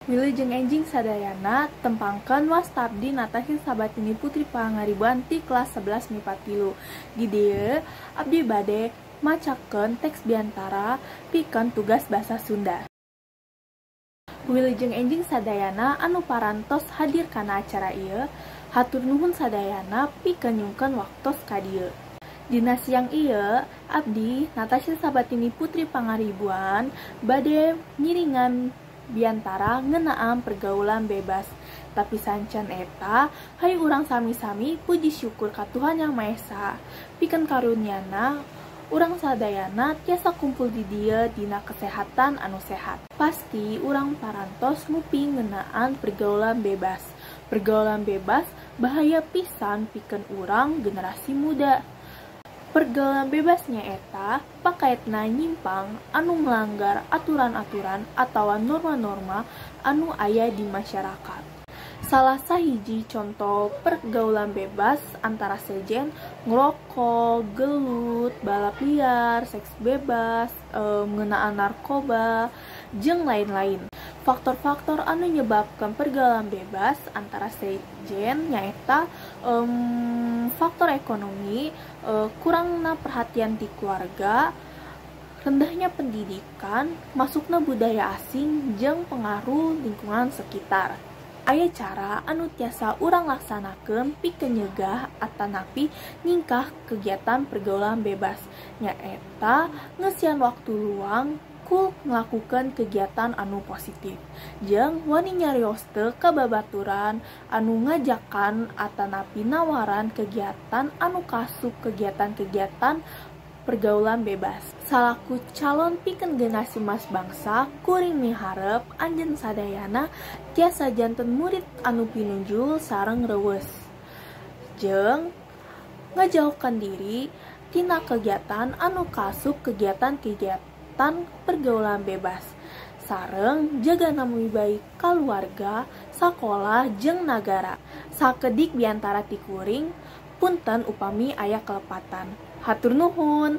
Wilujeng enjing sadayana, tepangkeun wasta abdi Natasha Sabatini Putri Pangaribuan ti kelas 11 MIPA 3. Di dieu abdi bade macakeun teks biantara pikeun tugas basa Sunda. Wilujeng enjing sadayana anu parantos hadir kana acara ieu, hatur nuhun sadayana pikeun nyungkeun waktos ka dieu. Dina siang ieu, abdi Natasha Sabatini Putri Pangaribuan bade ngiringan biantara ngeunaan pergaulan bebas. Tapi sancan eta, hayu urang sami-sami puji syukur ka Tuhan Yang Maha Esa pikeun karuniana urang sadayana tiasa kumpul di dieu dina kesehatan anu sehat. Pasti urang parantos nguping ngeunaan pergaulan bebas. Pergaulan bebas bahaya pisan pikeun urang generasi muda. Pergaulan bebas nyaeta pakaetna nyimpang anu melanggar aturan-aturan atawa norma-norma anu aya di masyarakat. Salah sahiji contoh pergaulan bebas antara sejen ngerokok, gelut, balap liar, seks bebas, ngeunaan narkoba, jeung lain-lain. Faktor-faktor anu nyebabkan pergaulan bebas antara sejen nyaeta faktor ekonomi, kurangna perhatian ti keluarga, rendahnya pendidikan, masukna budaya asing, jeung pengaruh lingkungan sekitar. Aya cara anu tiasa urang laksanakeun pikeun nyegah atanapi nyingkah kegiatan pergaulan bebas, nyaeta ngeusian waktu luang ku ngelakukan kegiatan anu positif, jeung wani nyarios teu ka babaturan anu ngajakan atanapi nawaran kegiatan anu kasup kegiatan-kegiatan pergaulan bebas. Salaku calon pikeun generasi mas bangsa, kuring miharep anjeun sadayana tiasa janten murid anu pinunjul sareng reueus, jeung ngajauhkan diri tina kegiatan anu kasup kegiatan-kegiatan pergaulan bebas, sareng jaga nami baik kaluarga, sakolah jeung nagara. Sakedik biantara ti kuring, punten upami aya kelepatan. Hatur nuhun.